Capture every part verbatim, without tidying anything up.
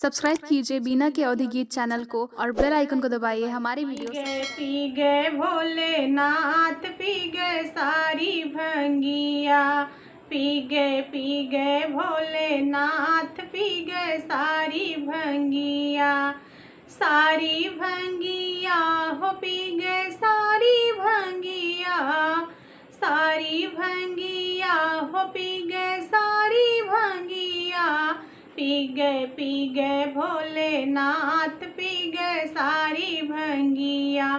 सब्सक्राइब कीजिए बीना के अवधी गीत चैनल को और बेल आइकन को दबाइए हमारे वीडियो पी गए, पी गए भोलेनाथ, पी गए सारी भंगिया। पी गए, पी गए भोलेनाथ, पी गए सारी भंगिया। सारी भंगिया हो पी गए सारी भंगिया। सारी भंगिया हो पी गए सारी भंगिया। पी गए, पी गए भोलेनाथ, पी गए सारी भंगिया।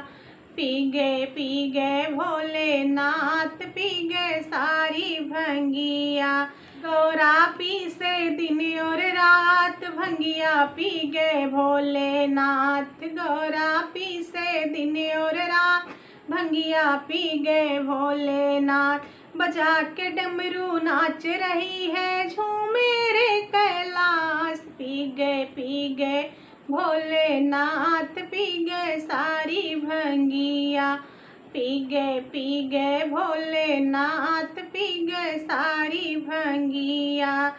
पी गए, पी गए भोलेनाथ, पी गए सारी भंगिया। गौरा पीसे दिन और रात, भंगिया पी गए भोलेनाथ। गौरा पीसे दिन और रात, भंगिया पी गए भोलेनाथ। बजा के डमरू नाच रही है, झूमे रे कैलाश। पी गए, पी गए भोलेनाथ, पी गए सारी भंगिया। पी गए, पी गए भोलेनाथ, पी गए सारी भंगिया।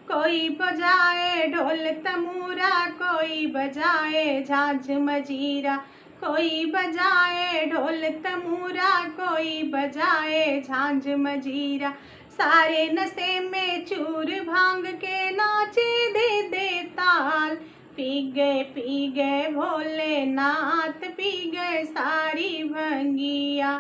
कोई बजाए ढोल तमूरा, कोई बजाए झांझ मजीरा। कोई बजाए ढोल तमूरा, कोई बजाए झांझ मजीरा। सारे नशे में चूर भांग के नाचे दे दे ताल। पी गए, पी गए भोलेनाथ, पी गए सारी भंगिया।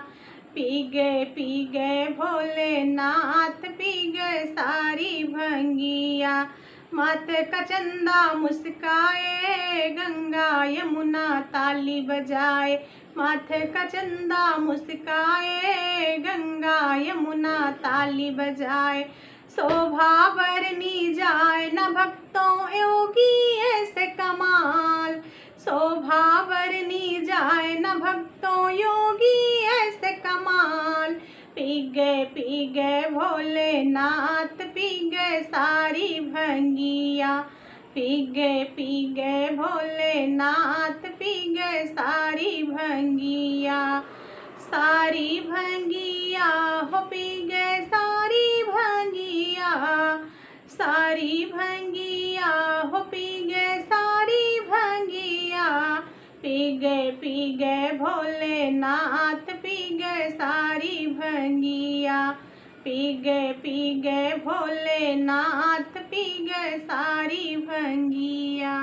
पी गए, पी गए भोलेनाथ, पी गए सारी भंगिया। माथे का चंदा मुस्काए, गंगा यमुना ताली बजाए। माथे का चंदा मुस्काए, गंगा यमुना ताली बजाए। शोभा बरनी जाए न भक्तों योगी ऐसे कमाल। शोभा बरनी जाए न भक्तों योगी ऐसे कमाल। पी गए, पी गए भोलेनाथ, पी गए सारी भंगिया। पी गए, पी गए भोलेनाथ, पी गए सारी भंगिया। सारी भंगिया हो पी गए सारी भंगिया। सारी भंगिया हो पी गए सारी भंगिया। पी गए, पी गए भोलेनाथ, पी गए सारी भंगिया। पी गए, पी गए भोलेनाथ, पी गए सारी भंगिया।